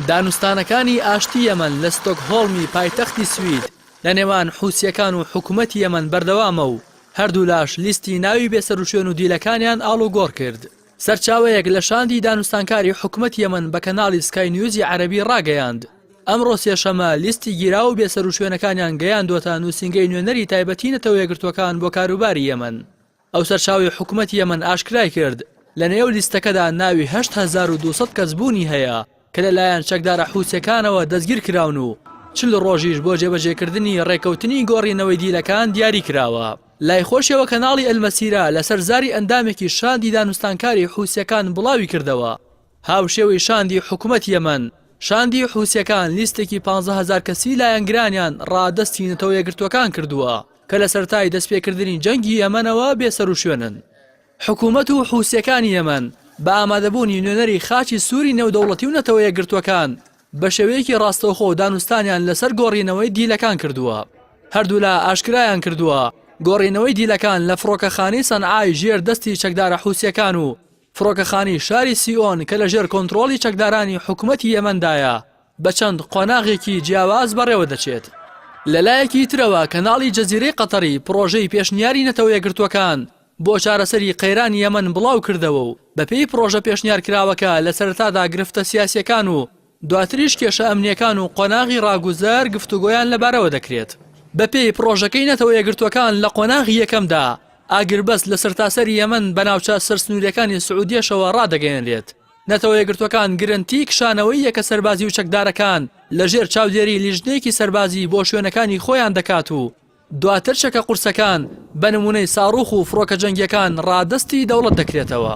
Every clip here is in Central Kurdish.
دانوستانەکانی ئاشتی یەمەن لە ستۆکهۆڵمی پایتەختی سوید لە نێوان حوسییەکان و حکومەتی یەمەن بەردەوامە و هەردوولاش لیستی ناوی بێسەروشوێن و دیلەکانیان ئاڵوگۆڕ کرد. سەرچاوەیەک لە شاندی دانوستانکاری حکومەتی یەمەن بە کەناڵی سکای نیوزی عەرەبی ڕاگەیاند، ئەمڕۆ سێشەممە لیستی گیراو و بێسەروشوێنەکانیان گەیاندووەتە نووسینگەی نوێنەری تایبەتی نەتەوە یەکگرتووەکان بۆ کاروباری یەمەن. ئەو سەرچاوەی حکومەتی یەمەن ئاشکرای کرد، لەنێو لیستەکەدا ناوی 8200 کەس بوونی هەیە کە لەلایەن چەکدارە حوسییەکانەوە دەستگیرکراون و 40 ڕۆژیش بۆ جێبەجێکردنی ڕێککەوتنی گۆڕینەوەی دیلەکان دیاری کراوە. لای خۆشیەوە کەناڵی ئەلمەسیرە لەسەر زاری ئەندامێکی شاندی دانوستانکاری حوسییەکان بڵاویکردەوە، هاوشێوەی شاندی حکومەتی یەمەن، شاندی حوسییەکان لیستێکی 15 هەزار کەسی لایەنگرانیان ڕادەستی نەتەوە یەکگرتووەکان کردووە کە لە سەرەتای دەستپێکردنی جەنگی یەمەنەوە بێسەروشوێنن. حکومەت و حوسییەکانی یەمەن بە ئامادەبوونی نوێنەری خاچی سووری نێودەوڵەتی و نەتەوە یەکگرتووەکان بە شێوەیەکی ڕاستەوخۆ دانوستانیان لەسەر گۆڕینەوەی دیلەکان کردووە. هەردوولا ئاشکرایان کردووە، گۆڕینەوەی دیلەکان لە فڕۆکەخانەی سەنعای ژێر دەستی چەکدارە حوسییەکان و فڕۆکەخانەی شاری سیئۆن کە لەژێر کۆنترۆڵی چەکدارانی حکومەتی یەمەندایە، بە چەند قۆناغێکی جیاواز بەڕێوەدەچێت. لەلایەکی ترەوە کەناڵی جەزیرەی قەتەری پڕۆژەی پێشنیاری نەتەوە یەکگرتووەکان بۆ چارەسەری قەیرانی یەمەن بڵاوکردەوە و بەپێی پڕۆژە پێشنیارکراوەکە لە سەرەتادا گرفتە سیاسییەکان و دواتریش کێشە ئەمنییەکان و قۆناغی ڕاگوزەر گفتوگۆیان لەبارەوە دەکرێت. بەپێی پڕۆژەکەی نەتەوە یەکگرتووەکان لە قۆناغی یەکەمدا ئاگربەست لە سەرتاسەری یەمەن بە ناوچە سەرسنوورییەکانی سعودیەشەوە ڕادەگەیەنرێت. نەتەوە یەکگرتووەکان گرەنتی کشانەوەی یەکە سەربازی و چەکدارەکان لەژێر چاودێری لیژنەیەکی سەربازی بۆ شوێنەکانی خۆیان دەکات و دواتر چەکە قورسەکان بە نموونەی ساڕوخ و فڕۆکە جەنگییەکان ڕادەستی دەوڵەت دەکرێتەوە.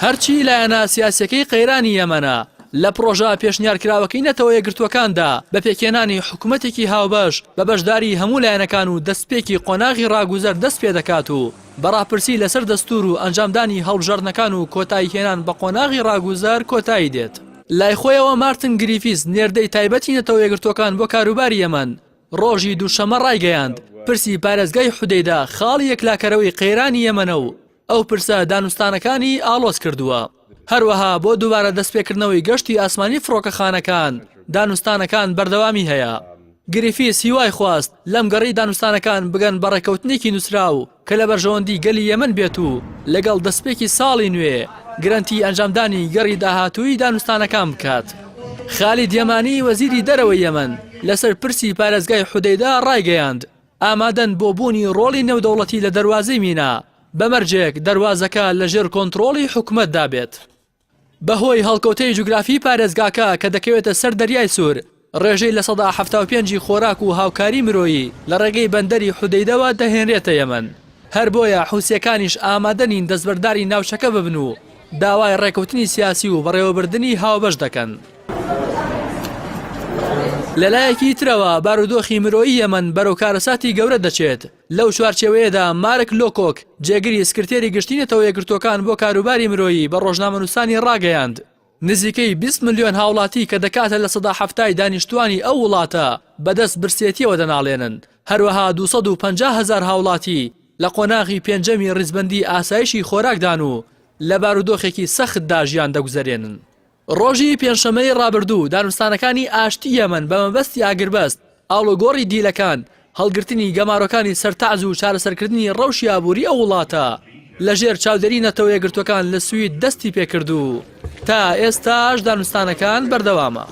هەرچی لایەنە سیاسییەکەی قەیرانی یەمەنە، لە پڕۆژە پێشنیارکراوەکەی نەتەوە یەکگرتووەکاندا بە پێکهێنانی حکومەتێکی هاوبەش بە بەشداری هەموو لایەنەکان و دەستپێکی قۆناغی ڕاگوزەر دەست پێدەکات و بە ڕاپرسی لەسەر دەستوور و ئەنجامدانی هەڵبژاردنەکان و کۆتاییهێنان بە قۆناغی ڕاگوزەر کۆتایی دێت. لای خۆیەوە مارتن گریفیس نێردەی تایبەتی نەتەوە یەکگرتووەکان بۆ کاروباری یەمەن ڕۆژی دووشەممە ڕایگەیاند، پرسی پارێزگای حودەیدە خاڵی یەکلاکەرەوەی قەیرانی یەمەنە و ئەو پرسە دانوستانەکانی ئاڵۆز کردووە. هەروەها بۆ دووبارە دەستپێکردنەوەی گەشتی ئاسمانی فڕۆکەخانەکان، دانوستانەکان بەردەوامی هەیە. گریفیس هیوای خواست لەم گەڕەی دانوستانەکان بگەن بە ڕێککەوتنێکی نووسراو کە لە بەرژەوەندی گەلی یەمەن بێت و لەگەڵ دەستپێکی ساڵی نوێ گرەنتی ئەنجامدانی گەڕی داهاتووی دانوستانەکان بکات. خالید یەمانی وەزیری دەرەوەی یەمەن لەسەر پرسی پارێزگای حودەیدە ڕایگەیاند، ئامادەن بۆ بوونی ڕۆڵی نێودەوڵەتی لە دەروازەی مینا، بە مەرجێک دەروازەکە لەژێر کۆنترۆڵی حکومەتدا بێت. بەهۆی هەڵکەوتەی جوگرافیی پارێزگاکە کە دەکەوێتە سەر دەریای سوور، ڕێژەی 75% ی خۆراک و هاوکاری مرۆیی لە ڕێگەی بەندەری حودەیدەوە دەهێنرێتە یەمەن. هەر بۆیە حوسییەکانیش ئامادە نین دەستبەرداری ناوچەکە ببن و داوای ڕێککەوتنی سیاسی و بەڕێوەبردنی هاوبەش دەکەن. لەلایەکی ترەوە بارودۆخی مرۆیی یەمەن بەرەو کارەساتی گەورە دەچێت، لەو چوارچێوەیەدا مارک لۆکۆک، جێگری سکرتێری گشتی نەتەوە یەکگرتووەکان بۆ کاروباری مرۆیی بە ڕۆژنامەنووسانی ڕاگەیاند، نزیکەی 20 ملیۆن هاوڵاتی کە دەکاتە 70% دانیشتووانی ئەو وڵاتە بەدەست برسێتییەوە دەناڵێنن، هەروەها 250 هەزار هاوڵاتی لە قۆناغی پێنجەمی ڕیزبەندی ئاسایشی خۆراکدان و لە بارودۆخێکی سەختدا ژیان دەگوزەرێنن. ڕۆژی پێنجشەممەی ڕابردوو دانوستانەکانی ئاشتی یەمەن بە مەبەستی ئاگربەست، ئاڵوگۆڕی دیلەکان، هەڵگرتنی گەمارۆکانی سەر تەعز و چارەسەرکردنی ڕەوشی ئابووری ئەو وڵاتە لە ژێر چاودێری نەتەوە یەکگرتووەکان لە سوید دەستی پێکرد و تا ئێستاش دانوستانەکان بەردەوامە.